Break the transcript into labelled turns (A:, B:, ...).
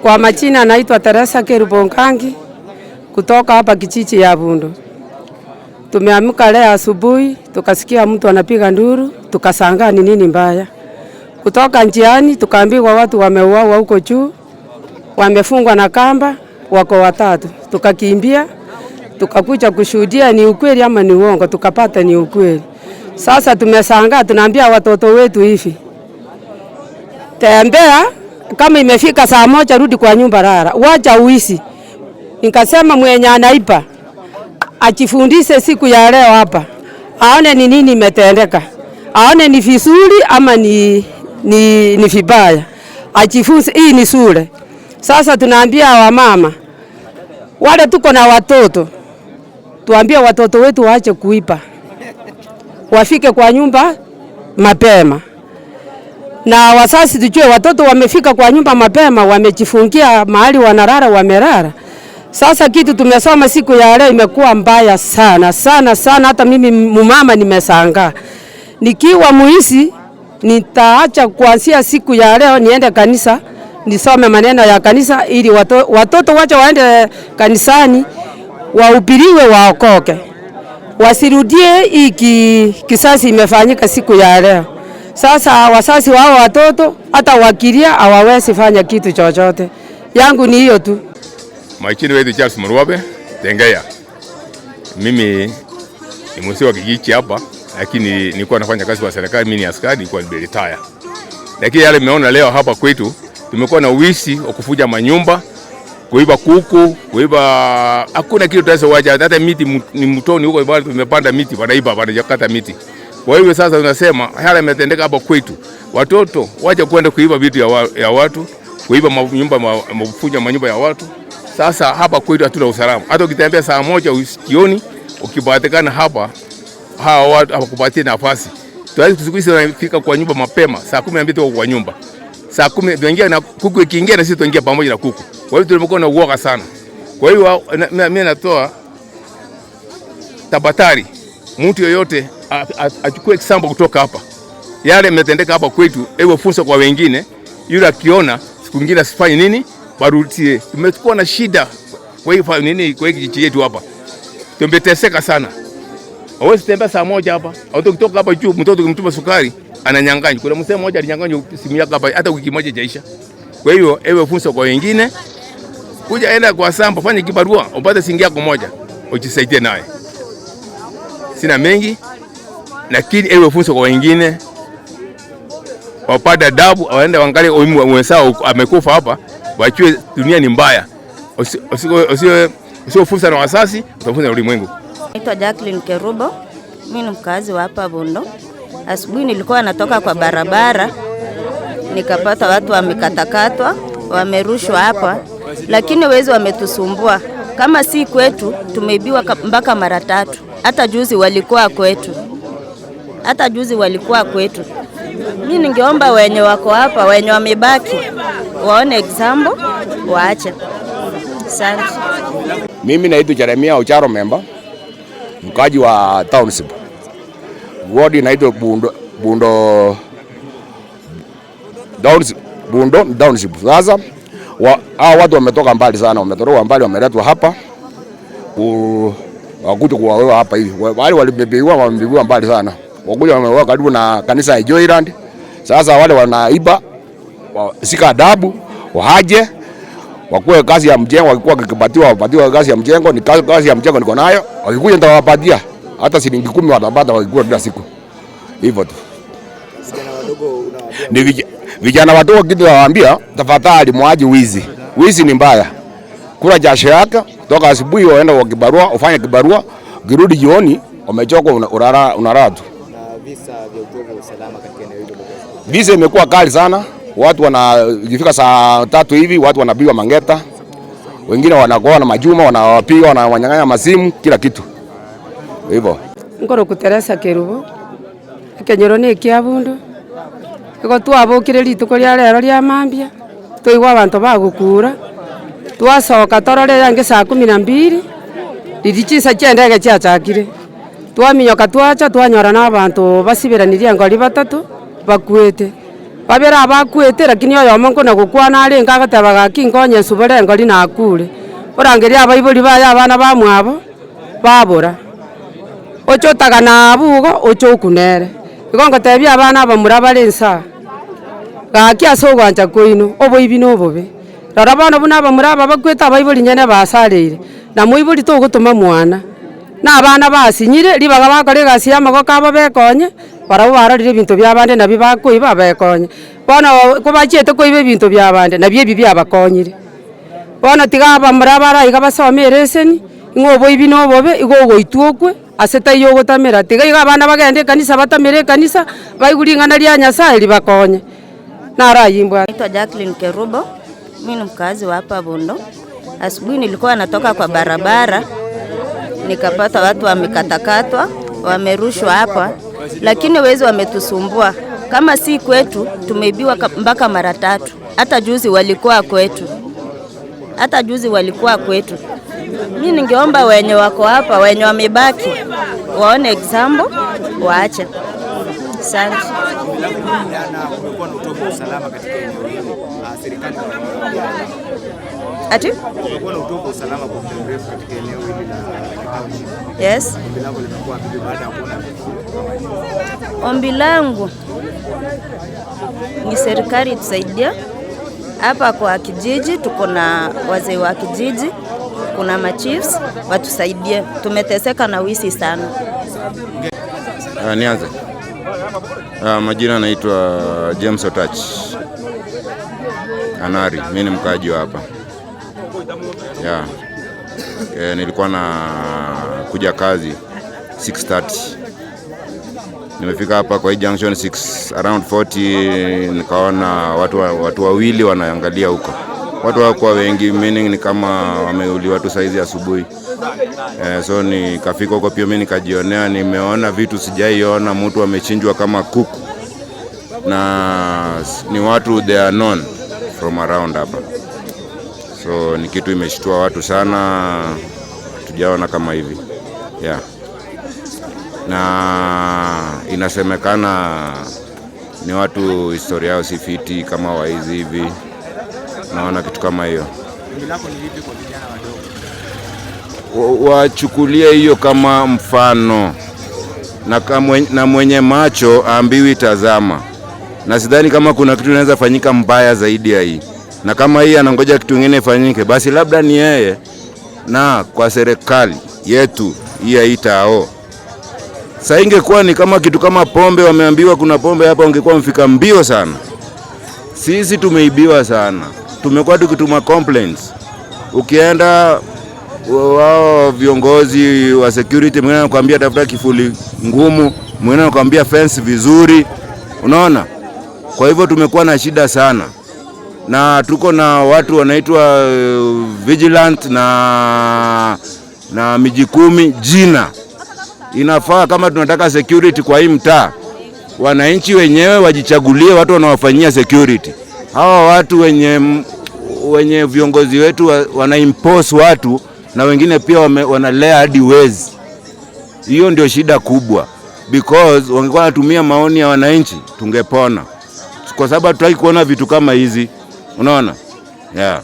A: Kwa majina naitwa Teresa Kerubo Ngangi kutoka hapa kijiji ya Bundo. Tumeamka leo asubuhi tukasikia mtu anapiga nduru, tukashangaa ni nini mbaya. Kutoka njiani tukaambiwa watu wameuawa huko juu, wamefungwa na kamba, wako watatu. Tukakimbia tukakuja kushuhudia ni ukweli ama ni uongo, tukapata ni ukweli. Sasa tumeshangaa, tunaambia watoto wetu hivi, tembea kama imefika saa 1 rudi kwa nyumba lala, wacha uizi. Nikasema mwenye anaiba ajifundishe siku ya leo hapa, aone ni nini imetendeka, aone ni vizuri ama ni vibaya, ajifunze. Hii ni shule. Sasa tunaambia wamama wale tuko na watoto, tuambie watoto wetu waache kuiba, wafike kwa nyumba mapema na wazazi tujue watoto wamefika kwa nyumba mapema, wamejifungia mahali wanalala, wamelala. Sasa kitu tumesoma siku ya leo imekuwa mbaya sana sana sana, hata mimi mumama nimeshangaa. Nikiwa muizi nitaacha kuanzia siku ya leo niende kanisa nisome maneno ya kanisa ili watoto wache waende kanisani wahubiriwe waokoke, wasirudie hii kisasi imefanyika siku ya leo. Sasa wazazi wao watoto hata wakilia hawawezi fanya kitu chochote. Yangu ni hiyo tu.
B: Majina wetu Charles Murwabe Tengeya. Mimi ni mzee wa kijiji hapa, lakini nilikuwa nafanya kazi kwa serikali, mimi ni askari, nilikuwa nimeretire. Lakini yale nimeona leo hapa kwetu, tumekuwa na wizi wa kufuja manyumba, kuiba kuku, kuiba, hakuna kitu tunaweza wacha, hata miti ni mtoni huko bado tumepanda miti, wanaiba, wanakata miti. Kwa hivyo sasa tunasema yale yametendeka hapa kwetu, watoto wacha kwenda kuiba vitu ya watu, kuiba manyumba, kufuja manyumba ya watu. Sasa hapa kwetu hatuna usalama. Hata ukitembea saa 1 jioni, ukipatikana hapa, hawa watu hawakupatia nafasi. Tuwezi siku hizi wanafika kwa nyumba mapema, saa 12 tuko kwa nyumba. Saa 10 tuingia na kuku ikiingia na sisi tuingia pamoja na kuku. Kwa hiyo tumekuwa na uoga sana. Kwa hiyo mimi natoa tabatari, mtu yoyote achukue example kutoka hapa. Yale yametendeka hapa kwetu, ewe funzo kwa wengine, yule akiona siku nyingine asifanye nini, barudie. Tumekuwa na shida kwa hiyo nini, kwa kijiji chetu hapa. Tumeteseka sana. Hawezi tembea saa 1 hapa. Au ukitoka hapa juu mtoto ukimtuma sukari ananyang'anywa. Kuna mzee mmoja alinyang'anywa simu yake hapa hata wiki moja haijaisha. Kwa hiyo ewe funzo kwa wengine, kuja enda kwa samba, fanya kibarua, upate shilingi yako moja, ujisaidie naye. Sina mengi, lakini ewe funzo kwa wengine, wapate adabu, waende waangalie mwenzao amekufa hapa, wajue dunia ni mbaya. Usiwe funza na wazazi, utafunza na ulimwengu.
C: Naitwa Jacqueline Kerubo, mimi ni mkazi wa hapa Bundo. Asubuhi nilikuwa natoka kwa barabara, nikapata watu wamekatakatwa, wamerushwa hapa, lakini wezi wametusumbua. Kama si kwetu, tumeibiwa mpaka mara 3. Hata juzi walikuwa kwetu. Hata juzi walikuwa kwetu. Mimi ningeomba wenye wako hapa, wenye wamebaki, waone example, waache. Asante.
D: Mimi naitwa Jeremia Ocharo Memba, mkaji wa township. Ward inaitwa Bundo, Bundo Township, Bundo Township. Sasa hao watu wametoka mbali sana, wametoka mbali, wameletwa hapa wakuja kuwaoa hapa hivi. Wale walibebewa, wamebebewa mbali sana. Wakuja wameoa karibu na kanisa ya Joyland. Sasa wale wanaiba, sika adabu, waje wakuwe kazi ya mjengo, wakikuwa wakipatiwa, wapatiwa kazi ya mjengo, ni kazi ya mjengo niko nayo. Wakikuja nitawapatia hata shilingi 10 watapata wakikuwa kila siku. Hivyo tu. Ni vijana wadogo kitu nawaambia, tafadhali mwaje wizi. Wizi ni mbaya. Kula jasho yako kutoka asubuhi uende kwa kibarua, ufanye kibarua, ukirudi jioni umechoka, unalala tu.
E: Na visa vya utovu wa usalama katika eneo hilo?
D: Visa imekuwa kali sana. Watu wana ikifika saa 3 hivi watu wanapigwa mangeta. Wengine wanakuwa na majuma, wanawapiga, wanawanyang'anya masimu, kila kitu. Hivyo.
A: Ngoro kuteresa Kerubo. Ekenyoro ni kia Bundo. Iko twabukire rituko ria rero ria mambia. Twaigwa abantu bagukura. Twacoka torore yange saa 12. Riri chisa chia ndege chiachakire. Twaminyoka twacha twanyora na abantu basibiranirie ngori batatu bakuete. Babere abakwete lakini oyomo nkona gokwana arenge agateba gaki nkonye nsubere engori nakure. Orangeria abaibori baye abana bamwabo, babora. Oche otagana abwo igo, oche okunere. Igo ngotebia abana abamura bare nsaa, gaki ase ogwancha kwaino, oboibi na obobe. Rora bono buna abamura aba bakwete abaibori nyene basareire, na moibori togotoma mwana, na abana basinyire, ribaga bakora egasi ya amagoko abo bekonye, barabwo barorire ebinto bia abande nabio bakoiba bekonye. Bono kobachiete koiba ebinto bia abande, nabio ebi biabakonyire. Bono tiga abamura bare iga basome ereseni, ng'a oboibi na obobe, igo ogoitwa okwe, ase taiyo ogotamera. Tiga iga abana bagende ekanisa batamere ekanisa, baigwe ring'ana ria Nyasaye ribakonye. Naro ayio mbwate.
C: Naitwa Jacqueline Kerubo, mimi ni mkazi wa hapa Bondo. Asubuhi nilikuwa natoka kwa barabara nikapata watu wamekatakatwa, wamerushwa hapa, lakini wezi wametusumbua. Kama si kwetu, tumeibiwa mpaka mara tatu. Hata juzi walikuwa kwetu, hata juzi walikuwa kwetu. Mi ningeomba wenye wako hapa, wenye wamebaki, waone example, waache. Asante.
E: Jana kumekuwa na utovu wa usalama katika eneo hili. Serikali
C: Ati?
E: Kumekuwa na utovu wa usalama kwa muda mrefu katika eneo hili la township.
C: Yes.
E: Ombi lako limekuwa vipi baada ya kuona kama hivi?
C: Ombi langu ni serikali itusaidie hapa kwa kijiji. Tuko na wazee wa kijiji, kuna machiefs watusaidie. Tumeteseka na wizi sana.
F: Nianze. Majina naitwa James Otach Anari, mimi ni mkaaji wa hapa. Yeah. Nilikuwa na kuja kazi 6:30. Nimefika hapa kwa hii junction 6 around 40, nikaona watu wawili wanaangalia huko. Watu hawakuwa wengi, meaning ni kama wameuliwa tu saizi asubuhi. So nikafika huko pia mimi nikajionea, nimeona vitu sijaiona, mtu amechinjwa kama kuku na ni watu they are known from around hapa, so ni kitu imeshtua watu sana, tujaona kama hivi, yeah. Na inasemekana ni watu historia yao si fiti kama waizi hivi, naona kitu kama hiyo.
E: Ombi lako ni lipi kwa vijana wadogo?
F: Wachukulie hiyo kama mfano na mwenye macho aambiwi tazama, na sidhani kama kuna kitu inaweza fanyika mbaya zaidi ya hii, na kama hii anangoja kitu kingine ifanyike, basi labda ni yeye. Na kwa serikali yetu hii ya Itao, sasa ingekuwa ni kama kitu kama pombe, wameambiwa kuna pombe hapa, ungekuwa mfika mbio sana. Sisi tumeibiwa sana, tumekuwa tukituma complaints. Ukienda wao viongozi wa security, mwingine anakuambia tafuta kifuli ngumu, mwingine anakuambia fence vizuri, unaona. Kwa hivyo tumekuwa na shida sana, na tuko na watu wanaitwa vigilant na miji 10 jina. Inafaa kama tunataka security kwa hii mtaa, wananchi wenyewe wajichagulie watu wanaowafanyia security. Hawa watu wenye viongozi wetu wana impose watu na wengine pia wanalea hadi wezi. Hiyo ndio shida kubwa, because wangekuwa wanatumia maoni ya wananchi tungepona, kwa sababu hatutaki kuona vitu kama hizi, unaona, yeah.